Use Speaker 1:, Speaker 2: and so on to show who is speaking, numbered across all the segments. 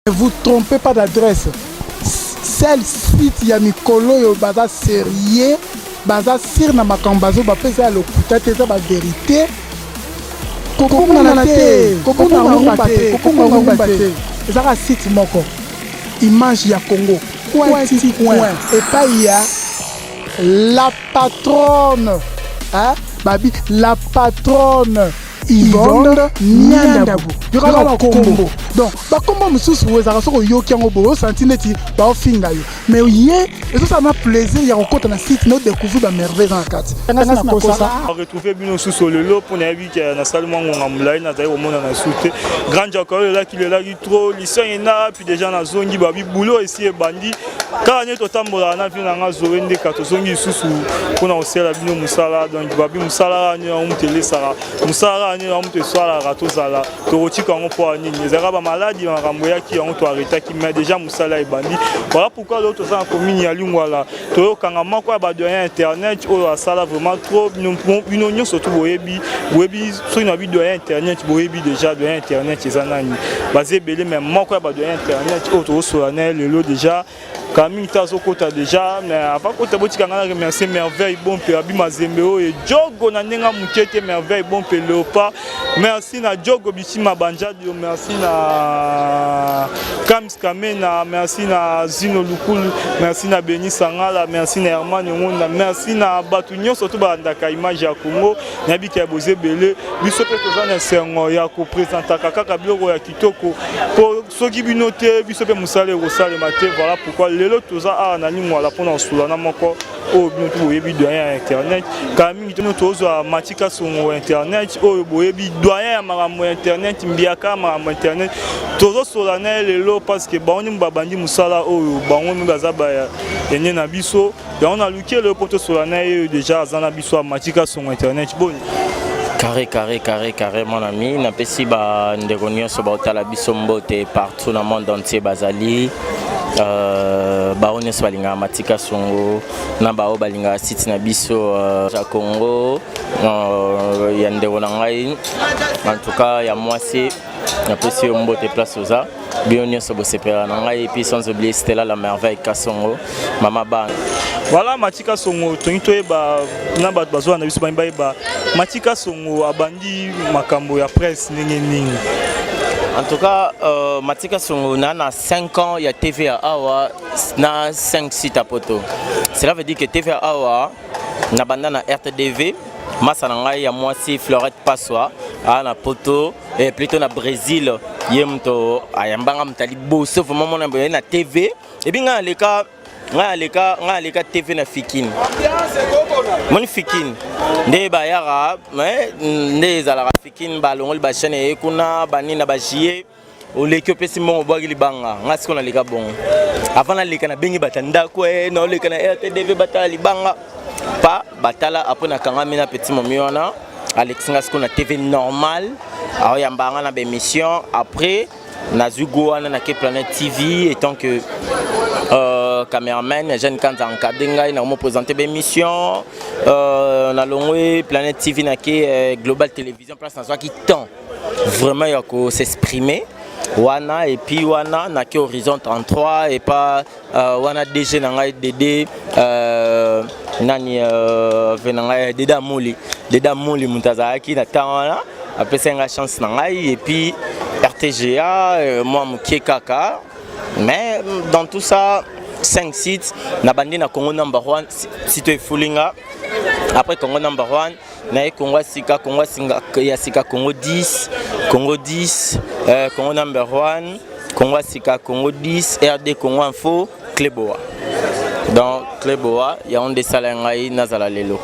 Speaker 1: Ne vous trompez pas d'adresse. Seul site ya mikolo oyo baza sérieux, baza sur na makambo bazo bapesa ya lokuta te, eza ba vérité. Kobungana te, kobunga rumba te, kobunga rumba te. Ezaka site moko. Image ya Congo. Coin ti coin. Epai ya la patronne. Hein? Babi, la patronne. Yvonne Niandabu yoka bakombo donc bakombo mosusu oyo ezalaka soki oyoki yango boye osanti neti baofinga yo, mais ye ezosala na plaisir ya kokɔta na site na odécouvrir bamerveille eza na kati. Ngasi nakosa.
Speaker 2: Retrouve bino susu lelo mpo nayebi ke nasali mwa ngonga molai, nazali komona na su te. Grand Jaka oyo elaki lelaki trop lisien ena, puis déjà nazongi. Babi boulot esi ebandi kaka nde totambolaka na vie na nga Zoe ndeka. Tozongi lisusu mpona kosala bino mosala. Donc babi mosala kaka nde yango moto elesaka, mosala kaka nde yango moto esalaka. Tozala tokotika yango mpo nini? Ezalaka bamaladi, makambo eyaki, yango toarrêtaki, mais déjà mosala ebandi. Voilà pourquoi lelo toza na commune ya Lingwala, toyokanga moko ya badoyen internet oyo asala vraiment trop. Bino nyonso tu boyebi, boyebi soki na bidoyen internet, boyebi déjà doyen internet eza nani. Baza ebele, mais moko ya badoyen internet oyo tokosola na ye lelo, déjà kala mingi te azokota déjà. Mais avant kota, botika ngai na remercier Merveille Bompe, abi Mazembe oyo ejogo na ndenge moke te. Merveille Bompe Léopard, merci na Jogo Bitima Banjadio, merci na Kams Kamena, merci na Zino Lukulu, merci na Beni Sangala, merci na Herman Ngonda, merci na bato nyonso to balandaka Image ya Congo. Nayebi ke ya boza ebele. Biso mpe toza na esengo ya kopresentaka kaka biloko ya kitoko, mpo soki bino te, biso mpe mosala ekosalema te. Voilà pourquoi lelo toza awa na Lingwala mpona kosula na moko oyo bino to boyebi, doyen ya internet. Kala mingi tino tozwa Matika Songo internet oyo boyebi, doyen ya makambo ya internet, mbiaka ya makambo ya internet. Tozosola na ye lelo parce que bango nde babandi mosala oyo, bango nde baza bayene na biso. Yango naluki lelo mpo tosola na ye. Déjà aza na biso ya Matika Songo internet. Boni?
Speaker 3: Carré, carré, carré, carré, mon ami. Napesi bandeko nyonso baotala biso mbote partout na monde entier. Bazali bao nyonso balingaka Matika Songo na bao balingaka site na biso ya Congo, ya ndeko na ngai, en tout cas ya mwasi, napesi yo mbote place oza. Bino nyonso bosepela na ngai, et puis sans oublier Stella la Merveille Kasongo, mama bana.
Speaker 2: Voilà, Matika Songo, tongi toyeba na bato bazwa na biso, bangi bayeba Matika Songo abandi makambo ya presse ndenge nini?
Speaker 3: En tout cas, Matika Songo na 5 ans ya TV ya awa na 5 sites à poto. Cela veut dire que TV ya awa na banda na RTDV. Masa na ngai ya mwasi Florette Paswa aa na poto, eh, plutôt na Brésil. Ye moto ayambanga moto aliboso vraiment mona boye na TV. Ebi ngai aleka, ngai aleka, ngai aleka TV na Fikine. Moni Fikine nde bayaka, nde ezalaka Fikine, balongoli bachaîne eye kuna banini na bajie. Oleki, opesi mbongo, obwaki libanga. Ngai sikoyo naleka bongo. Avant naleka, nabengi bato ya ndako, naoleka na RTDV, batala libanga pa batala. Après nakangami na petit momi wana, alekisi nga sikoyo na TV normal, aoyamba nga na baémission. Après nazwi go wana, nake Planète TV étant que caméraman. Jeanne Kanza encadre ngai na komo présenter baémission. Nalongwe Planète TV, nake Global Télévision, place nazwaki temps vraiment ya kos'exprimer wana. Et puis wana nake Horizon 33 et pas wana DG na ngai Dede, nani, ve na ngai Dede Amoli, Dede Amoli moto azalaki na ntango wana, apesaki ngai chance na ngai. Et puis RTGA, mwa mokie kaka. Mais dans tout ça, 5 sites. Nabandi na Congo Number 1, site efulinga. Après Congo Number 1, naye Congo ya Sika, Congo ya Sika, Congo 10, Congo 10, Congo Number 1, Congo ya Sika, Congo 10, RD Congo Info, Cleboa. Donc Cleboa yango nde esala ngai nazala lelo.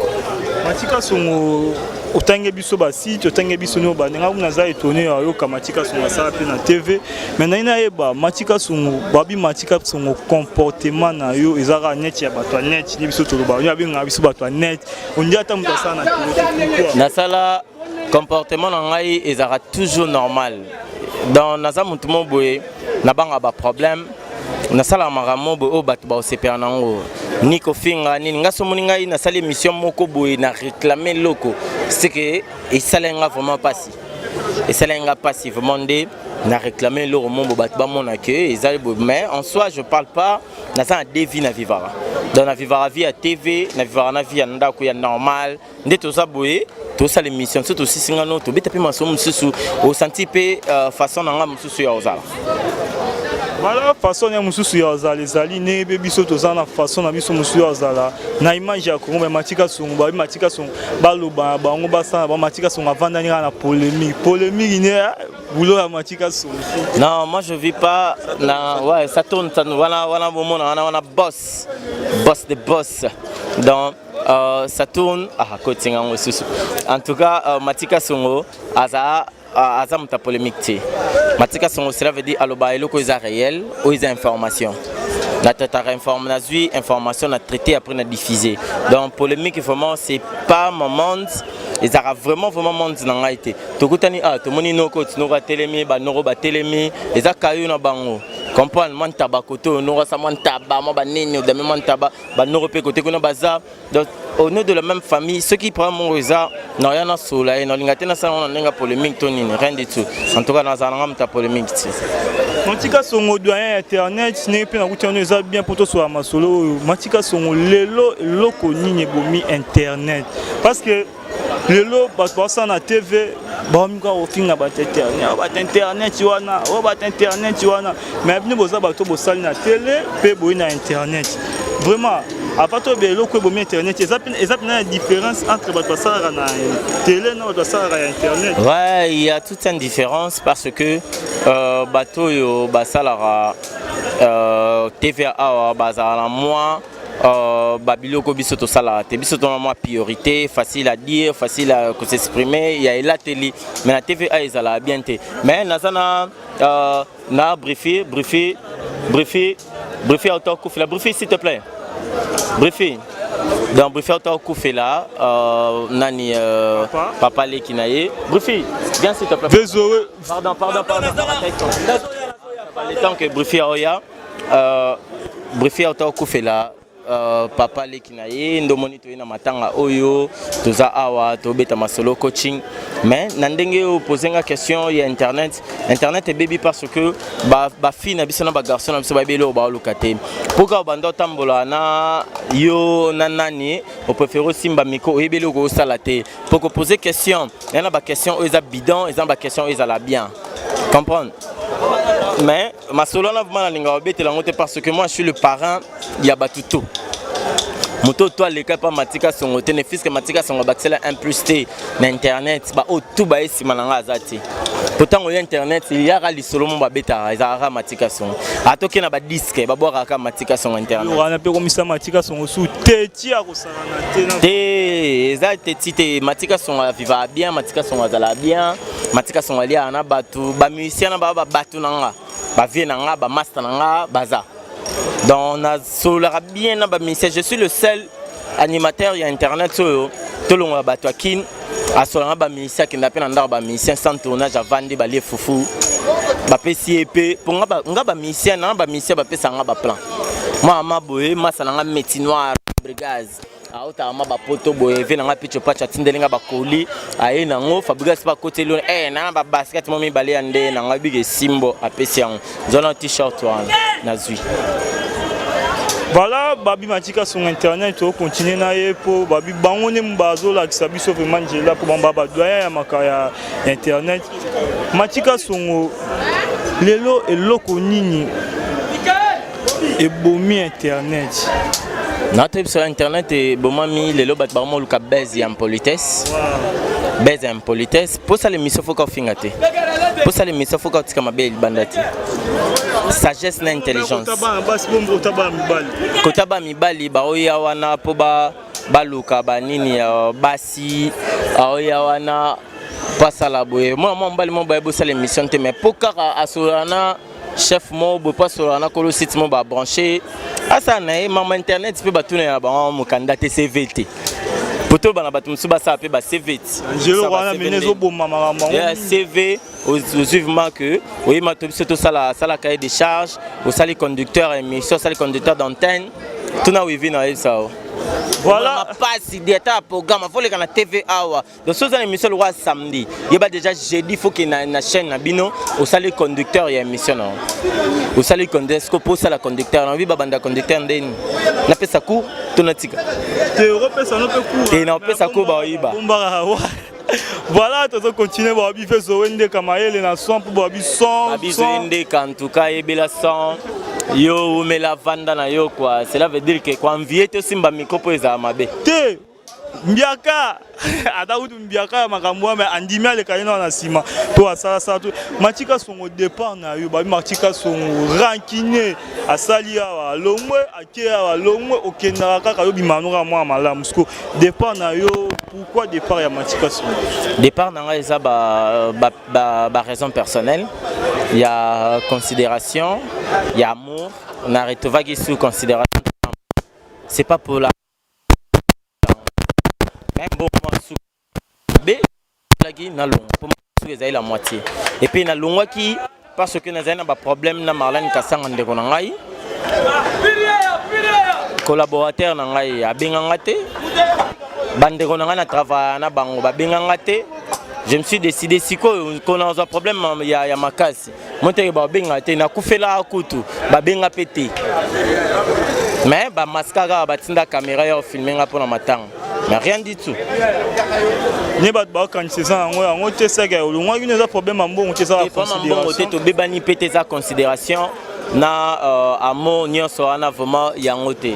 Speaker 2: Matika Songo, otangi biso basite, otangi biso nio bandenge kuna. Naza étonné ayoka Matika Songo asala mpe na TV. Mais nai nayeba Matika Songo, babi Matika Songo, comportement na yo eza kaka neti ya bato ya net nde biso toloba oyo abengaka biso bato ya net. Ondi ata moto asala na télé?
Speaker 3: Nasala comportement na ngai ezalaka toujours normal. Donc naza motu mo boye, nabanga baproblème, nasalaka makambo boye oyo bato baosepela nango, ni kofinga nini. Ngai somoni ngai nasali émission moko boye na réclame eloko, c'est que esalaki nga vraiment mpasi. Esalaki nga mpasi vraiment nde na réclamer eloko mombo bato bamona ke ezali boye. Mais en soi, je parle pas, naza na deux vie. Na vivaka, donc na vivaka vie ya TV, na vivaka na vie ya ndako ya normal. Nde toza boye, tosala émission so tosisi ngano, tobeta mpe masolo mosusu, osanti mpe façon na nga mosusu ya kozala.
Speaker 2: Voilà, façon ya mosusu ya kozala ezali ndenge mpe biso toza na façon na biso mosusu ya kozala na image ya Congo. Me Matika Songo, babi Matika Songo, baloba na bango, basala bango. Matika Songo avandani kaka na polémique, polémique ne boulot ya Matika Songo.
Speaker 3: Non, moi je vis pas na, ouais, ça tourne, ça, wana wana bomona wana wana boss, boss de boss. Donc ça tourne. Ah, kotinga yango lisusu. En tout cas, Matika Songo aza aza moto ya polémique te. Matika Songo, cela veut dire aloba eloko eza réel, oyo eza information. Natataka informe, nazwi information, na traité, après na diffusé. Donc polémique, vraiment, c'est pas mon monde. Ezalaka vraiment vraiment monde na ngai te. Tokutani, ah, tomoni noko tinoko atelemi, banoko batelemi, eza kayo na bango, comprendre mwa ntaba kote oyo noko asa mwa ntaba, mwa banini odame mwa ntaba, banoko mpe kote kuna baza. Donc au nom de la même famille, soki problème moko eza, naoya nasola ye, nalinga te nasala ngo na ndenge ya polémique to nini, rien du tout. En tout cas, nazala nanga moto ya polémique te.
Speaker 2: Matika Songo, doyen ya internet, ndenge mpe nakuti yango eza bien mpo tosola masolo oyo. Matika Songo, lelo eloko nini ebomi internet? Parce que lelo bato basala na TV, baomi kaka kofinga bato internet, oyo bato internet wana, oyo bato internet wana. Mais bino boza bato bosali na télé mpe boyi na internet. Vraiment, avant toyeba eloko ebomi internet, eza mpena na différence entre bato basalaka na télé na bato basalaka ya internet?
Speaker 3: Ouais, il y a toute une différence parce que bato oyo basalaka TVA awa bazala na mwa babiloko biso tosalaka te. Biso tona mwa priorité, facile à dire, facile à s'exprimer ya elateli, mais na TVA ezalaka bien te. Mais naza na na briefi briefi briefi briefi auta okufela. Briefi, s'il te plaît, briefi. Donc briefi auta okufela nani, papa, papa leki na ye. Briefi, viens s'il te plaît.
Speaker 2: Désolé.
Speaker 3: Pardon, pardon, pardon. Le temps que briefi aoya, briefi auta okufela papa leki na ye, ndomoni toye na matanga oyo, toza awa tobeta masolo coaching. Mais na ndenge oyo pose nga question ya internet, internet ebebi parce que bafille na biso na bagarçon na biso bayebi eloko baoluka te. Mpo kaka banda otambola na yo na nani, opréféré osimba micro, oyebi eloko osala te. Mpo kopose question eza na baquestion oyo eza bidon, eza na baquestion oyo ezala bien comprendre. Mais masolo wana vraiment nalingaka kobetela yango te parce que moi je suis le parrain ya bato to moto to aleka mpa Matika Songo te, ne fiske Matika Songo abakisela 1 plus te na internet. Baoyo tu baye nsima na nga aza te, po ntango ya internet eyaka lisolo mo babetaka, ezalaka Matika Songo. Atoke na badisque, babwakaka kaka Matika Songo internet.
Speaker 2: Wana mpe komisa Matika Songo su teti ya kosakana te.
Speaker 3: Te, eza teti te. Matika Songo avivaka bien, Matika Songo azalaka bien, Matika Songo aliaka na bato, bamusicien na baa bato na nga, bavie na nga, bamaster na nga baza. Donc nasololaka bien na bamusicien. Je suis le seul animateur ya internet oyo tolongola bato ya Kine asolanga bamusicien, akenda mpe na ndako bamusicien sans tournage, avandi, balie fufu, bapesi ye mpe. Mpo nga bamusicien nanga, bamusicien bapesaka nga baplan. Mwa ma boye, masa na nga méti noir brigaz aotaka ma bapoto boye, ve nanga picho pacho atindeli nga bakoli, aye nango Fabrigas mpe akoteli oyo nanga babasket mo mibale ya nde nanga bike esimbo, apesi yango zwana t-shirt wana nazwi.
Speaker 2: Voilà, babi Matika Songo internet, tokontinue na ye mpo babi bango nde bazolakisa biso vraiment nzela, mpo bango badoyen ya maka ya internet. Matika Songo, lelo eloko nini ebomi internet?
Speaker 3: Nato biso internet ebomami lelo, bato bakomoluka base ya impolitesse, base ya impolitesse. Mpo osala émission, foka ofinga te. Mpo osala émission, foka otika mabe libanda te. Sagesse na intelligence. Kota ba mibali baoya wana mpo baluka banini ya basi, aoya wana mpo asala boye. Mwana mwa mobali mo baye bosala émission te, mais mpo kaka asolola na chef mo boye, mpo asolola na kolo site mo babranche, asala na ye mama internet mpe batuna ya bango mokanda te, CV te, po toloba na bato mosusu basala mpe ba CV te.
Speaker 2: Wana mene ezoboma makambo.
Speaker 3: CV ozwi vraiment que oyeba to biso tosala sala cahier de charge, osali conducteur émission, osali conducteur d'antenne, tuna wivi na oyebisa o.
Speaker 2: Voilà.
Speaker 3: Mapasi directeur ya programme afoleka na TV awa. Donc soki oza na émission lokola samedi, yeba déjà jeudi faut que na chaîne na bino osali conducteur ya émission na yo. Osali conducteur, siko mpo osala conducteur na oyebi babanda conducteur ndeni napesa cours to natika?
Speaker 2: Te, okopesa no mpe cours.
Speaker 3: Te, na opesa cours, baoyiba.
Speaker 2: Bombaka. Voilà, tozo continuer. Babi fe Zoe Ndeka, mayele na son mpo babi son.
Speaker 3: Babi Zoe Ndeka, en tout cas yebela son yo, umela vanda na yo quoi. Cela veut dire que koenvie te, osimba micro mpo ezala mabe.
Speaker 2: Te, mbiaka ata kutu mbiaka ya makambo wana andimi aleka ye na nsima to asalasala to Matika Songo. Départ na yo, babi Matika Songo rancunier, asali awa longwe, ake awa longwe, okendaka kaka yo bima noka mwa malamu. Siko départ na yo, pourquoi départ ya Matika Songo?
Speaker 3: Départ na ngai eza ba raison personnelle ya considération ya amour. Na retrouvaki sous considération, c'est pas pour la même. Bon, moi su b laki nalongwa mpo suki ezali la moitié et puis nalongwaki parce que nazali na baproblème na Marlène Kasanga, ndeko na ngai, collaborateur na ngai. Abenganga te, bandeko na ngai na travailla na bango babenganga te. Je me suis décidé sikoyo kona ozwa problème ya makasi moteke, babengaka te. Nakufela kutu, babenga mpe te, mais bamaska kaka batinda caméra ya ofilme nga mpona matanga, mais rien du tout.
Speaker 2: Nye bato baokanisa eza yango yango te, seke olongwaki no eza problème ya mbongo te, eza
Speaker 3: mbongo te, tobebani mpe te, eza considération na amour nyonso wana, vraiment yango te.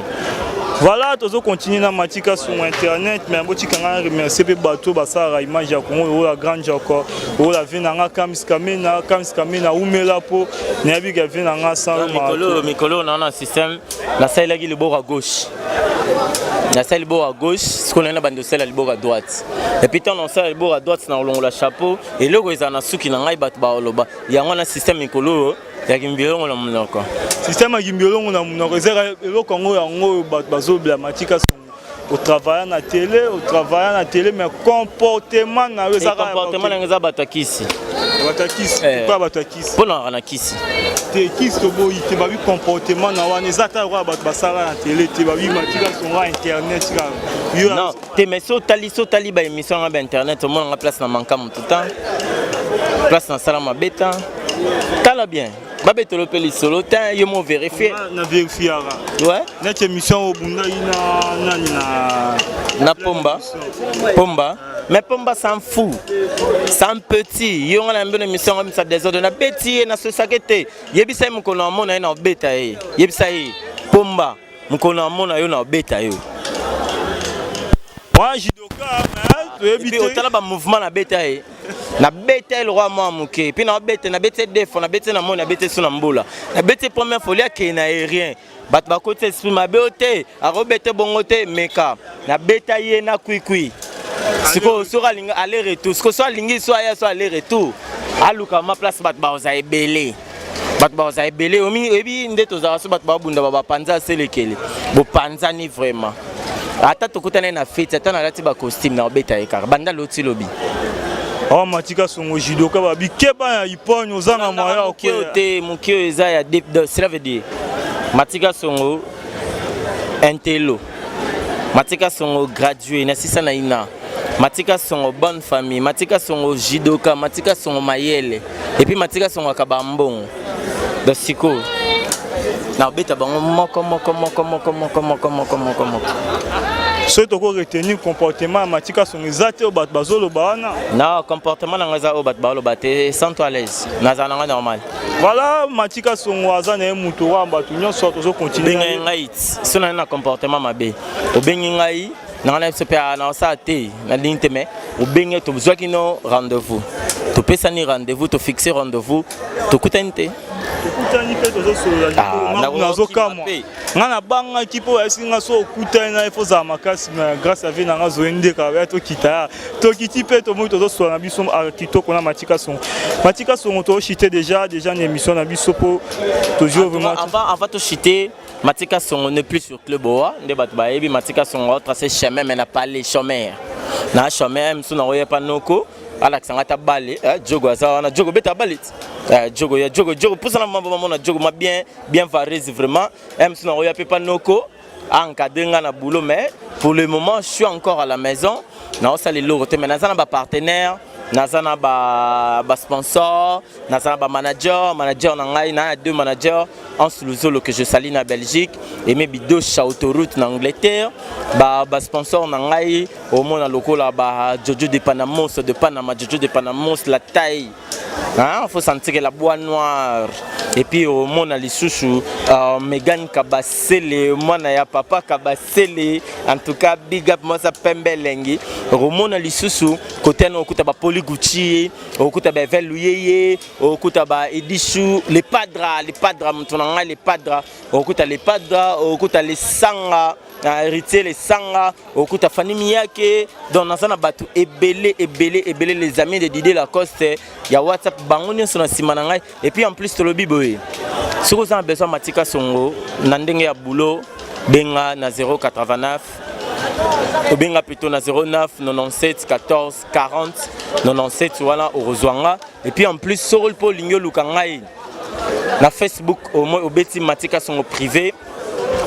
Speaker 2: Voilà, tozo continuer na Matika sur internet, mais botika nga remercier mpe bato basalaka image ya Congo oyo, la grande Joko oyo, la vie na nga Kams Kamena, Kams Kamena umela mpo nayebi ka vie na nga sans.
Speaker 3: Mikolo mikolo na système nasalelaki liboko ya gauche, nasali liboko ya gauche, sikoyo naye na bandi osala liboko ya droite. Et puis ntango nasala liboko ya droite, na kolongola chapeau, eloko ezala na suki na ngai, bato baoloba yango wana. Système mikolo oyo ya kimbilongo na monoko.
Speaker 2: Système ya kimbilongo na monoko eza eloko yango yango oyo bato bazobela. Matika Songo, otravailla na télé, otravailla na télé, mais comportement na yo
Speaker 3: eza comportement na ngai eza bato ya kisi.
Speaker 2: Bato ya kisi? Pourquoi bato ya kisi?
Speaker 3: Mpo naka na kisi.
Speaker 2: Te, kisi toboyi te. Babi comportement na wana eza ata lokola bato basala na télé te. Babi Matika Songo internet kaka
Speaker 3: yo. Non te, mais so otali, so otali baémission nga bainternet, omonanga place na manka motu ta, place nasala mabe ta. Tala bien, babetelo mpe lisolo te, yo mo vérifie.
Speaker 2: Na vérifiaka.
Speaker 3: Ouais.
Speaker 2: Neti émission obundaki na nani na
Speaker 3: Na Pomba, Pomba. Mais Pomba s'en fout, c'est un petit. Yo nga na mbeno émission ngo misa désordre na beti ye na sosake te. Yebisa ye mokolo na mona ye na obeta ye. Yebisa ye Pomba, mokolo na mona yo na obeta yo.
Speaker 2: Moi judoka, mais toyebi te.
Speaker 3: Otala bamouvement na beta ye, nabeta ye lokwa mwa moke, mpe naobeta, nabeti ye deux fois, nabeti ye na moi, nabeti ye so na mbula, nabeti ye première fois akei na aérien, bato bakoti esprit mabe o te, akobeta bongo te. Meka nabeta ye na kwikwi. Sikoyo soki alingi aller retour, sikoyo so alingi so aya so aller retour, aluka ma place bato bakozala ebele, bato bakozala ebele. Oyebi nde tozalaka so bato babunda, bapanza aselekele, bopanzani vraiment. Ata tokutani na feti, ata nalati bacostume, na obeta ye kaka banda loti lobi.
Speaker 2: Awa Matika Songo judoka, babi keba ya ipone, ozanga moya.
Speaker 3: Moke oyo te, moke oyo eza ya, cela veut dire Matika Songo intello, Matika Songo gradué na sisa na ina, Matika Songo bonne famille, Matika Songo judoka, Matika Songo mayele, et puis Matika Songo akaba mbongo. Donc sikoyo nabeta bango moko moko moko moko moko moko moko moko moko.
Speaker 2: Soki toko retenir comportement ya Matika Songo, eza te oyo bato bazoloba wana?
Speaker 3: Non, comportement na ngai eza oyo bato bazoloba te. Sans toi à l'aise, nazala na ngai normal.
Speaker 2: Voilà, Matika Songo aza na ye moto wa bato nyonso, tozocontinue.
Speaker 3: Obengai ngai so na na comportement mabe, obengi ngai na ngai na biso mpe na osala te, nalingi te, mais obengi, tozwaki no rendez-vous, topesani rendez-vous, tofixe rendez-vous, tokutani te.
Speaker 2: Tokutani mpe tozosolola, nazokamwa. Ngai nabangaki mpo bayebisi nga so okutani na ye fo ozala makasi. Na grâce ya vie na nga Zoye Ndeka ya tokita ya tokiti mpe tomoi, tozosola na biso kitoko na Matika Songo. Matika Songo, tochite déjà na émission na biso mpo tozwi vraiment.
Speaker 3: Avant tochite, Matika Songo n'est plus sur Club Oa nde bato bayebi Matika Songo aotrace chemin, mais na parle chômeur na chômeur mosu na oyepa noko alakisa nga ta bale. Jogo aza wana, jogo beta bale ti jogo ya jogo jogo pusana mambo mamona jogo ma bien bien varese vraiment. Mosu na oya mpe pa noko. Encadre nga na boulot, mais pour le moment je suis encore à la maison. Naosala eloko te, mais naza na bapartenaire, naza na basponsor, naza na bamanager. Manager na ngai, na deux manager, Hans Luzolo que je salue na Belgique, Aimé Bidosha autoroute na Angleterre. Basponsor na ngai, omona lokola ba Jojo de Panamos de Panama, Jojo de Panamos la taille, hein, faut sentir que la bois noire. Et puis omona lisusu Megan Kabasele, mwana ya papa Kabasele, en tout cas big up, mwasa pembe elengi. Omona lisusu kote wana okuta ba Poli Gucci, okuta ba Evel Luyeye, okuta ba Edishu le Padra, le Padra moto na ngai, le Padra, okuta le Padra, okuta le Sanga héritier, le Sanga, okuta Fani Miyake. Donc naza na bato ebele ebele ebele, les amis de Didier Lacoste ya WhatsApp, bango nyonso na nsima na ngai. Et puis en plus tolobi boye, soki oza na besoin Matika Songo na ndenge ya boulot, benga na 089, obenga plutôt na 09 97 14 40 97, wana okozwa nga. Et puis en plus, soki mpo olingi oluka ngai na Facebook, omoi obeti Matika Songo privé,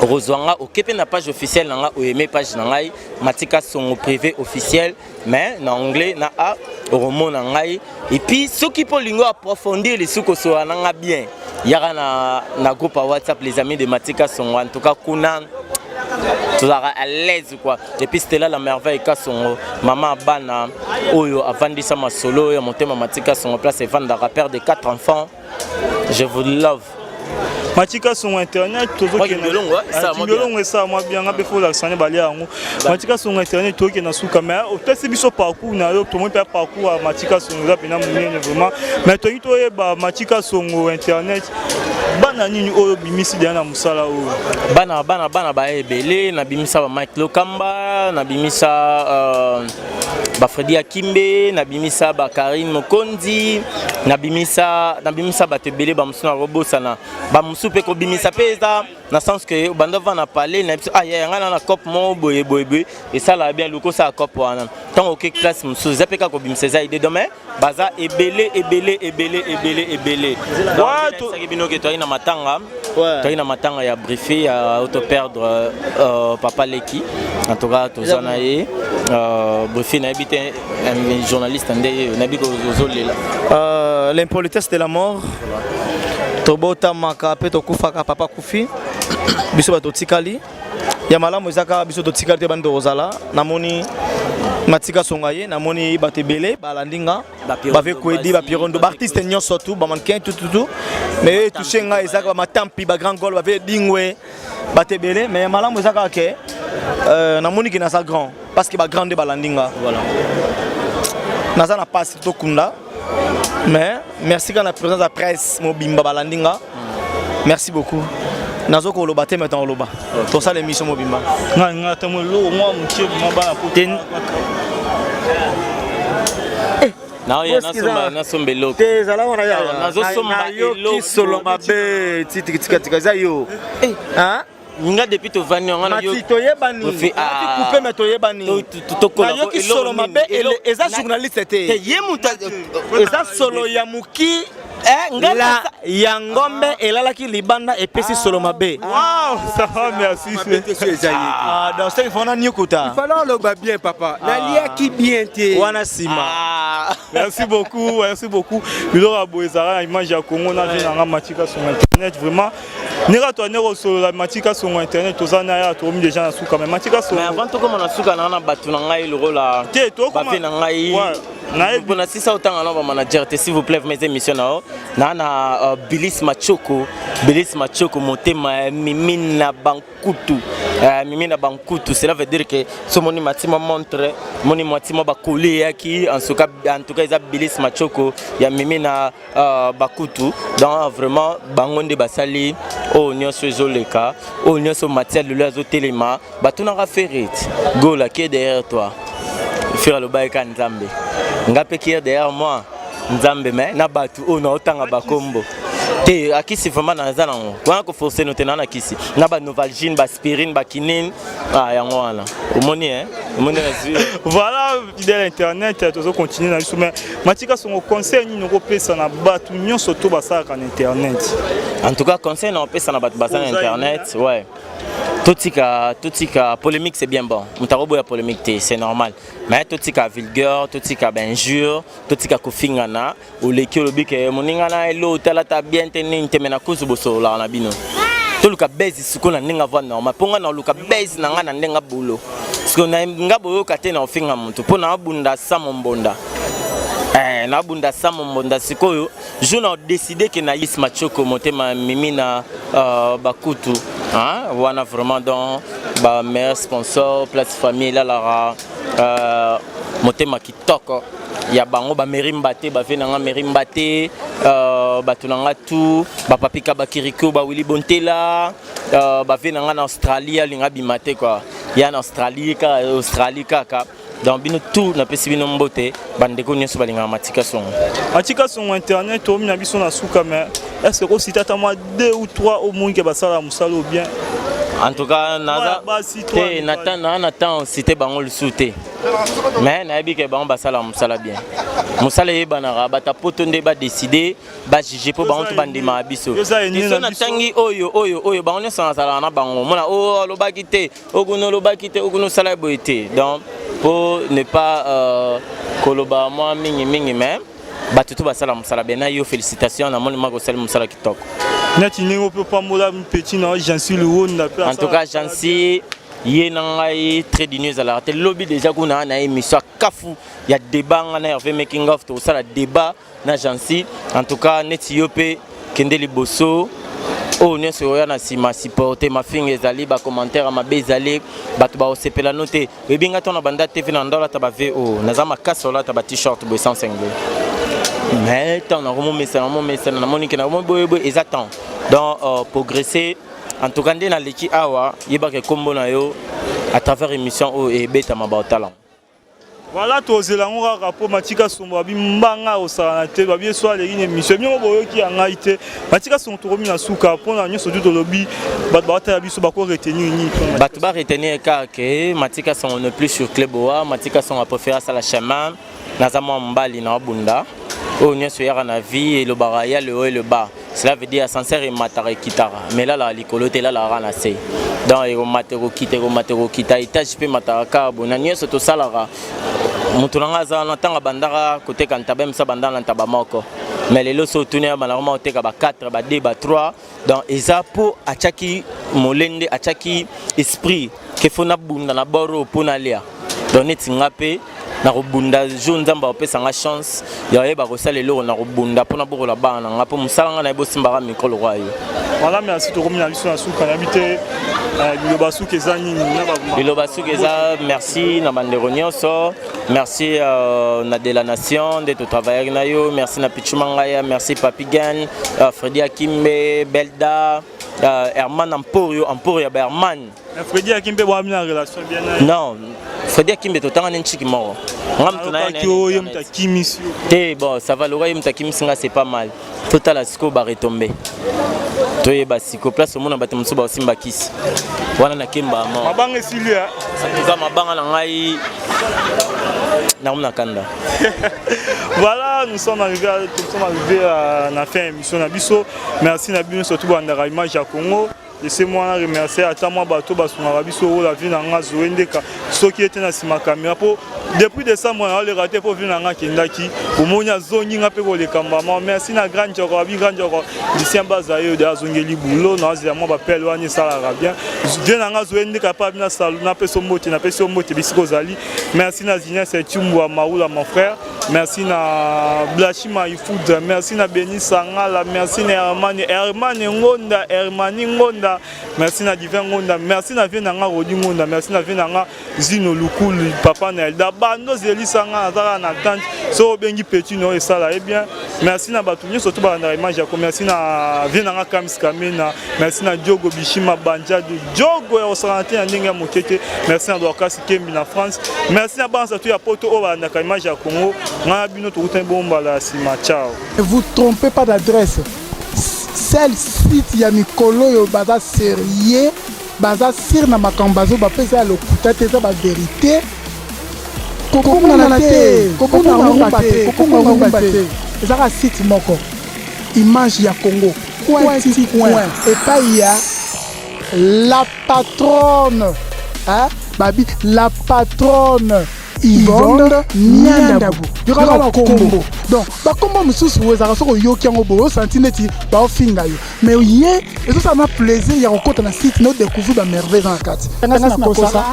Speaker 3: okozwa nga. Oke mpe na page officielle na nga, oyeme page na ngai Matika Songo privé officiel, mais na anglais na a, okomona ngai. Et puis soki mpo olingi approfondir lisusu, kosola na nga bien, yaka na groupe ya WhatsApp, les amis de Matika Songo. En tout cas kuna tozalaka à l'aise quoi. Et puis Stella la merveille Kasongo, mama bana oyo avandisa masolo ya motema Matika Songo place evandaka, père de quatre enfants, je vous love.
Speaker 2: Matika Songo internet, tozokendilongo esala mwa bien nga mpe fo olakisa nde balia yango. Matika Songo internet, tokende na suka, mais opesi biso parcours na yo, tomoni mpe parcours ya Matika Songo eza mpena monene vraiment. Mais tolingi toyeba, Matika Songo internet, bana nini oyo obimisi deya na mosala oyo?
Speaker 3: Bana baya ebele. Nabimisa ba Mike Lokamba, nabimisa bafredi Akimbe, nabimisa bakarine Mokonzi, nabimisa bato ebele. Bamosusu nakobosana, bamosusu mpe kobimisa mpe eza na sens que banda va na palais na biso, ah yaya ngai na cope moko boye boye boye, esalaka bien luka osala cope wana. Ntango oke classe mosusu, eza mpe kaka kobimisa, eza idée. Donc mais baza ebele ebele ebele ebele ebele. Saki bino ke toyai na matanga, toyai na matanga ya Brifi ya auto perdre papa leki. En tout cas toza na ye Brifi, nayebi te, journaliste nde nayebi ozolela.
Speaker 4: L'impolitesse de la mort, tobotamaka mpe tokufaka. Papa kufi, biso bato totikali ya malamu, eza kaka biso totikali te, bandi tokozala. Namoni Matika Songa ye, namoni bato ebele balandi nga, bave kwedi, bapirondo, baartiste nyonso tu, bamannequin, tututu. Mais etouche ngai eza kaka bamatampi, bagrand gol, bave dingwe, bato ebele. Mais ya malamu eza kaka ke namoni ke naza grand parce que bagrand nde balandi nga. Naza na pasi, tokunda, mais merci kaka na présence ya presse mobimba balandi nga, merci beaucoup. Nazo koloba te, maintenant oloba, tosala émission mobimba.
Speaker 2: Ngai ngai ata mo eloko mwa mokie mwa bana po.
Speaker 3: Naoya nasomba eloko.
Speaker 4: Te, ezala wana.
Speaker 3: Nazosomba.
Speaker 4: Nayoki solo mabe, titikatika eza yo.
Speaker 3: Nga depuis tovandi yango.
Speaker 4: Mati, toyebani coupe, mais toyebani. Nayoki solo mabe, eza journaliste te.
Speaker 3: Ye moto.
Speaker 4: Eza solo ya moki la ya ngombe elalaki libanda, epesi solo mabe.
Speaker 2: Wow, ça va, merci.
Speaker 4: Ah, donc c'est fona nyukuta.
Speaker 5: Il fallait oloba bien, papa. Naliaki bien te.
Speaker 4: Wana nsima.
Speaker 2: Merci beaucoup, merci beaucoup. Biloko ya boye ezalaka na image ya Congo na vie nanga Matika Songo internet vraiment. Ndenge to ndenge osolola Matika Songo internet, toza na ya tokomi déjà na suka, mais Matika Songo.
Speaker 3: Mais avant tokoma na suka, na bato na ngai lokola
Speaker 2: te
Speaker 3: bape na ngai mpona sisa otanga na bamanager te, s'il vous plaît, mes émission na yo na Bilis Machoko, Bilis Machoko, motema mimi na bankutu, mimi na bankutu. Cela veut dire que so moni matima montre, moni matima bakoli eyaki. En tout cas eza Bilis Machoko ya mimi na bakutu. Donc vraiment bango nde basali oyo nyonso ezoleka, oyo nyonso matia lelo azotelema. Batunaka Ferre Gola: "Qui est derrière toi?" Ferre alobaki ka Nzambe. Nga mpe, qui est derrière moi? Nzambe. Mais na bato oyo naotanga bakombo te, akisi vraiment naza nango wana, koforce no te, naa na kisi na banovalgine, baaspirine, bakinine. Ah, yango wana omoni, omoni nazwi.
Speaker 2: Voilà, fidèle internet, tozo continuer na biso. Mais Matika Songo, conseil nini okopesa na bato nyonso to basalaka na internet?
Speaker 3: En tout cas conseil na opesa na bato baza na internet, ouais. Totika, totika polémique, c'est bien bon. Moto akoboya polémique te, c'est normal. Mais totika vulgaire, totika bainjure, totika kofingana. Oleki, olobi ke moninga na elo otalata bien te, nini te, me na kuzu bosololaka na bino. Toluka base sikoyo na ndenge ava normal, mpo nga na oluka base na nga na ndenge bolo. Sikoyo na nga boyoka te na ofinga moto, mpo na abunda sa mombonda. Nabunda sa mombonda. Sikoyo jour na décidé ke na Yis Machoko, motema mimi na bakutu, hein? Wana vraiment donc ba meilleur sponsor, place famille elalaka, motema kitoko ya bango, bameri mbate, bave na nga meri mbate, bato na nga tu, bapapika, bakiriko, bawili bontela, bave na nga na Australie, alinga bima te quoi, ya na Australie kaka, Australie kaka. Donc bino tout, napesi bino mbote, bandeko nyonso balingaka Matika Songo.
Speaker 2: Matika Songo Internet, tomi na biso na suka, mais est ce que kosita ata mwa 2 ou 3 omongi ke basala mosala ou bien?
Speaker 3: En tout cas naza
Speaker 2: basi,
Speaker 3: te na temps na temps cité bango lisusu te, mais nayebi ke bango basala mosala bien. Mosala eyebanaka, bato poto nde badécider, bajuge, mpo bango to bandimaka biso. So natangi oyo oyo oyo, bango nyonso nazalaka na bango, mona oyo alobaki te, okuna olobaki te, okuna osala boye te. Donc pour ne pas koloba mwa mingi mingi, mais bato to basala mosala bien. Na yo, félicitation, namoni maka osali mosala kitoko.
Speaker 2: Neti ndenge mpe opambola petit na Jansi Luwonda mpe.
Speaker 3: En tout cas Jansi, ye na ngai trait d'union ezalaka te. Lobi déjà kuna na émission ya kafu ya débat, nga na Hervé Making of tokosala débat na Jansi. En tout cas neti yo mpe, kende liboso, oyo nyonso oya na nsima supporte. Mafinga ezali, bacommentaire ya mabe ezali, bato baosepela no te. Oyebi nga, ntango na banda TV na ndolata ba vo, naza makasi, olata ba t-shirt boye sans cingle, mais ntango nakomomesana, namomesana, namoni ke nakomi boyeboye, eza temps. Donc progresser. En tout cas nde naleki awa, yebaka ekombo na yo à travers émission oyo ebetama, baotala.
Speaker 2: Voilà, tozela yango kaka mpo Matika Songo babi mbanga osala na te, babi eso aleki na émission bino boyoki ya ngai te. Matika Songo, tokomi na suka. Mpona nyonso tu tolobi, bato baotala biso bako retenir nini?
Speaker 3: Bato baretenir kaka ke Matika Songo ne plus sur Cleboa. Matika Songo apréféré asala chemin. Naza mwa mobali na obunda, oyo nyonso eyaka na vie, elobaka ya le haut et le bas. Cela veut dire ascenseur emataka, ekitaka, mais elalaka likolo te, elalaka na se. Donc ekomata, ekokita, ekomata, ekokita, étage mpe emataka kaka boye. Na nyonso tosalaka, moto na nga aza wana, ntango abandaka koteka ntaba, misa bandaka na ntaba moko, mais lelo so otuni, ya bandaka ma koteka ba 4, ba 2, ba 3. Donc eza mpo atiaki molende, atiaki esprit ke fo nabunda na bord oyo mpo nalia. Donc neti nga mpe nakobunda, jour Nzambe akopesa nga chance ya oyeba kosala eloko, nakobunda mpo nabokola bana na nga, mpo mosala nga nayebi osimbaka micro lokwa yo.
Speaker 2: Voilà, merci. Tokomi na biso na suka. Nayebi te liloba suka eza nini?
Speaker 3: Liloba suka eza merci na bandeko nyonso, merci na de la nation nde totravaillaki na yo, merci na Pichu Mangaya, merci Papi Gan, Fredi Akimbe, Belda, Herman Amporio, Amporio ya baherman.
Speaker 2: Fredi Akimbe, bwami na relation bien?
Speaker 3: Non, Fredi Akimbe totanga ne ntiki moko.
Speaker 2: Nga moto na ye moto akimisi.
Speaker 3: Te, bon, ça va, loka ye moto akimisi nga, c'est pas mal. Totala sikoyo baretombe, toyeba sikoyo place omona bato mosusu baosimba kisi wana na kemba.
Speaker 2: Mabanga esili.
Speaker 3: Eza mabanga na ngai, nakomi na kanda.
Speaker 2: Voilà, nous sommes arrivés à la fin émission na biso. Merci na bino surtout bandaka Image ya Congo. Laissez-moi remercier ata mwa bato basungaka biso, oyo la vie na nga Zoe Ndeka, soki ete na nsima caméra, mpo depuis décembre naoleka te, mpo vie na nga akendaki, bomoni azongi nga mpe koleka mbama. Merci na Grand Joko, abi Grand Joko Lucien Baza, ye de azongeli boulot, naozela mwa bapele wana esalaka bien. Vie na nga Zoe Ndeka mpe abi na salu, napesi mbote, napesi yo mbote bisika ozali. Merci na Zinias Tumbwa Maula, mon frère. Merci na Blachi Maifood, merci na Beni Sangala, merci na Hermani, Hermani Ngonda, Hermani Ngonda, merci na Divin Ngonda, merci na vie nanga Rodi Ngonda, merci na vie nanga Zino Lukulu, papa na Elda Bando zelisa nga nazaka na tante so obengi petit no esala. Eh bien, merci na bato nyonso to balandaka Image ya. Merci na vie nanga Kams Kamena, merci na Diogo Bishima Banjadu, Diogo ya kosakana te na ndenge ya moke te. Merci na Dorcas Kembi na France, merci na bana surtout ya poto oyo balandaka Image ya Congo. Ngai na bino tokutani bongo mbala ya nsima. Ciao.
Speaker 1: Ne vous trompez pas d'adresse. Seul site ya mikolo oyo baza sérieux, baza sire na makambo bazoba mpe eza ya lokuta te, eza bavérité. Kobungana te, kobunga ngumba te, kobunga ngumba te. Ezaka site moko, Image ya Congo, coin ti coin, epai ya. La patronne, hein? Babi la patronne Yvonne Niandabu, yoka bakombo. Donc bakombo mosusu oyo ezalaka, soki oyoki yango boye, osanti neti baofinga yo, mais ye ezosala na plaisir ya kokɔta na site na odécouvrir bamerveille eza na kati. Ngasi nakosa.